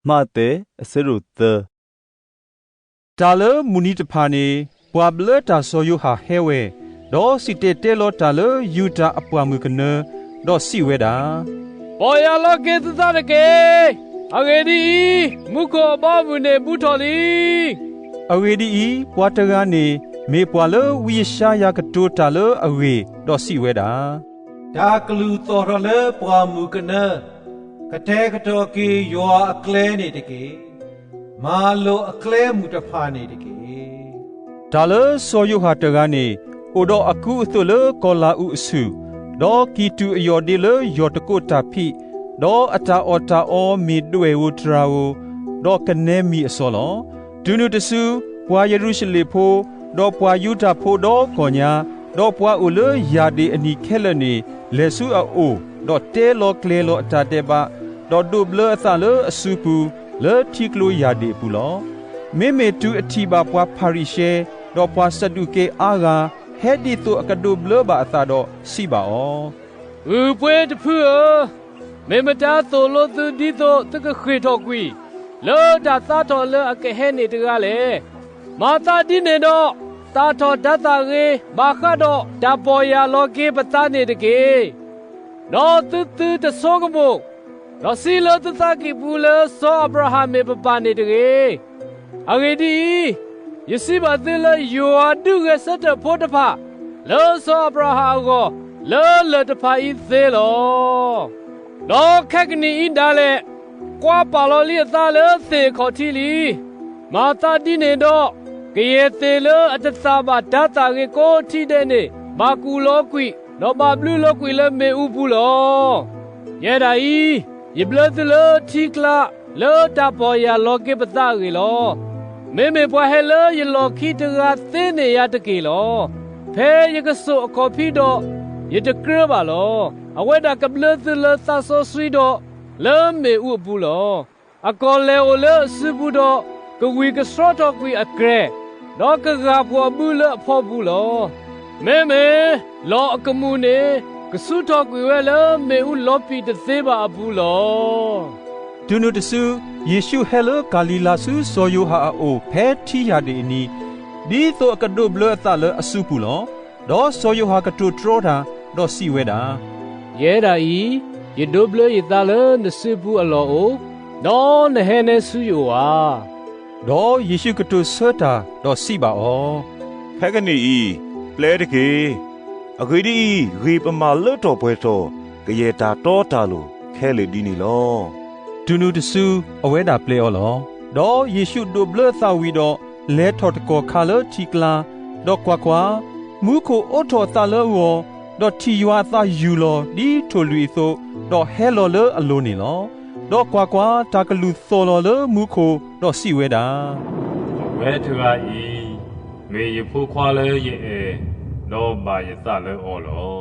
မးသဲ အဆၢဒိၣ်သၢ. တၢ်လၢမုၢ်နံၤတဖၣ်န့ၣ် ပှၤဘျၢတၢ်စီၤယိၤဟၣ်ဟဲဝဲ, ဒီးစံၣ်တဲၤတဲလီၤတၢ်လၢယူဒၤအပှၢ်မုၣ်ကနၢ, ဒီးစံးဝဲဒၣ်, ပီၢ်ယၢ်လီၤက့ၤသုသးတက့ၢ်. အဂ့ၢ်ဒ်အံၤ, မူခိၣ်အဘီအမုၢ်န့ၣ်ဘူးထီၣ်လံ. အဂ့ၢ်ဒ်အံၤ, ပှၤတဂၤန့ၣ် မ့ၢ်ပှၤလၢဝံယၡါယၤကတိၤတၢ်လၢအဂ့ၢ်, ဒီးစံးဝဲဒၣ်, တၢ်ကလုၢ်သီၣ်ထီၣ်လၢပှၢ်မုၢ်ကနၢ, ကတဲာ်ကတီၤက့ၤယွၤအကျဲန့ၣ်တက့ၢ်. မၤလိာ်အကျဲမုၢ်တဖၣ်န့ၣ်တက့ၢ်. တၢ်လၢစီၤယိၤဟၣ်တဂၤန့ၣ် အိၣ်ဒီးအကူအသိးလၢကီၤလၤအူးအဆူၣ်, ဒီးကံၢ်တူာ်အယီၢ်ဒ့လၢယီၢ်တကိးတၢ်ဖံး, ဒီးအတၢ်အီၣ်တၢ်အီမ့ၢ်ဒွဲၣ်ဧိၤတြၤဧိၤ, ဒီးကနဲမံၤအစီလီၤ. တုၤနုၤတစု, ပှၤယရူၤၡလ့ၣ်ဖိ, ဒီးပှၤယူဒၤဖိဒီကီၢ်ညါ, ဒီးပှၤအိၣ်လၢယၢ်ဒ့ၣ်အနံၤခဲလၢာ်န့ၣ် လဲၤဆူအအိၣ်, ဒီးတဲလီၤကျဲၤလီၤအတၢ်ဒဲးဘး, ဒီးဒိးဘျၢအသးလၢအစုပူၤ လၢထံကျိယၢ်ဒ့ၣ်အပူၤလီၤ. မ့မ့ၢ်တုၤအထံၣ်ဘၣ်ပှၤဖၤရံၤၡဲ ဒီးပှၤစဒူးကဲအါဂၤ ဟဲဒ်သိးအကဒိးဘျၢဘၣ်အသးဒီးစံးဘၣ်အီၤ, ဂုၢ်ပှ့ၤတဖုဧၢ, မ့ၢ်မတၤသိၣ်လိသုဒ်သိးသုကဃ့ၢ်ထီၣ်ကွံာ် လၢတၢ်သါထီၣ်လၢအကဟဲန့ၣ်တဂၤလဲၣ်. မၤသးဒ်န့ၣ်ဒီး သၣ်ထီၣ်ဒၢသၣ်ဂ့ၤ ဘၣ်ဃးဒီးတၢ်ပီၢ်ယၢ်လီၤက့ၤပသးန့ၣ်တက့ၢ်. ဒီးသုသုတဆိကမိၣ်, ဒီးစံးလၢသုသးကံၢ်ပူၤလၢစီၤအၤဘြၤဟၣ်မ့ၢ်ပပၢ်န့ၣ်တဂ့ၤ. အဂ့ၢ်ဒ်အံၤ, ယစံးဘၣ်သုလၢယွၤဒုးဂဲၤဆၢထၢၣ်ဖိတဖၣ် လၢစီၤအၤဘြၤဟၣ်အဂီၢ် လၢလၢၢ်တဖၣ်အံၤသ့လီၤ. ဒီးခဲကနံၣ်အံၤဒၣ်လဲာ် ကွၢ်ပာ်လီၤလံအသးလၢသ့ၣ်အခီၣ်ထံးလံ. မၤသးဒ်န့ၣ်ဒီး ကယဲၢ်သ့ၣ်လၢအတသၣ်ဘၣ်ဒၢသၣ်ဂ့ၤကိးထံၣ်ဒဲးန့ၣ် ဘၣ်ကူၣ်လီၤကွံာ် ဒီးဘၣ်ဘျုးလီၤကွံာ်လၢမ့ၣ်အူပူၤလီၤ. ယဲဒၣ်အံၤ, ယဘျၢသုလၢထံကျါ လၢတၢ်ပီၢ်ယၢ်လီၤက့ၤပသးအဂ့ၢ်လီၤ. မ့မ့ၢ်ပှၤဟဲလၢယလီၢ်ခံတဂၤသ့န့ၢ်ယၤတက့ၢ်လီၤ. ဖဲယကစိာ်အခီၣ်ဖံးဒီး ယတကြၢးဘၣ်လီၤ. အဝဲဒၣ်ကဘျၢသုလၢသးစီဆှံဒီး လၢမ့ၣ်အူအပူၤလီၤ. အကီၢ်လဲၤအိၣ်လၢအစုပူၤဒီး ကဝံၢ်ကဆှီထီၣ်ကွံာ်အကြဲၢ်, ဒီးကဂၢ်ဖှီၣ်အဘုလၢအဖီပူၤလီၤ. မ့မ့ၢ်လီၢ်အကမူၣ်န့ၣ် ကဆူထီၣ်ကွံာ်ဝဲလၢမ့ၣ်အူလီၤပံာ်တသ့ဘၣ်အပူၤလီၤ. တုၤနုၤတစု, ယ့ၣ်ၡူးဟဲလၢကၤလံၤလါဆူစီၤယိၤဟၣ်အအိၣ် ဖဲထံယၢ်ဒ့ၣ်အနံၤ, ဒ်သိးအကဒိးဘျၢအသးလၢအစုပူၤလီၤ. ဒီးစီၤယိၤဟၣ်ကတိၤတြီတၢ်, ဒီးစံးဝဲဒၣ်, ယဲဒၣ်အံၤ, ယဒိးဘျၢယသးလၢနစုပူၤအလီၢ်အိၣ်, ဒီးနဟဲနဲဆူယအိၣ်ဧါ. ဒီးယ့ၣ်ၡူးကတိၤဆၢတၢ်, ဒီးစံးဘၣ်အီၤ, ခဲကနံၣ်အံၤ, ပျဲတက့ၢ်. အဂ့ၢ်ဒ်အံၤ, ဂ့ၢ်ပမၤလၢထီၣ်ပှဲၤထီၣ် ကယဲၢ်တၢ်တီတၢ်လိၤခဲလၢာ်ဒ်န့ၣ်လီၤ. တုၤနုၤတစု, အဝဲဒၣ်ပျဲအီၤလီၤ. ဒီးယ့ၣ်ၡူးဒိးဘျၢအသးဝံၤဒီး လဲၤထီၣ်တကီၢ်ခါလၢထံကျါ, ဒီးကွၢ်ကွၢ်, မူခိၣ်အိးထီၣ်အသးလၢအဂီၢ်, ဒီးထံၣ်ယွၤအသးယူၢ်လီၤဒ်ထိၣ်လွံၣ်အသိး, ဒီးဟဲလီၤလၢအလိၤန့ၣ်လီၤ. ဒီးကွၢ်ကွၢ်, တၢ်ကလုၢ်သီၣ်လီၤလၢမူခိၣ်, ဒီးစံးဝဲဒၣ်, အဝဲတဂၤအံၤ, မ့ၢ်ယဖိခွါလၢယအဲၣ်, ဒီးဘၣ်ယသးလၢအီၤလီၤ.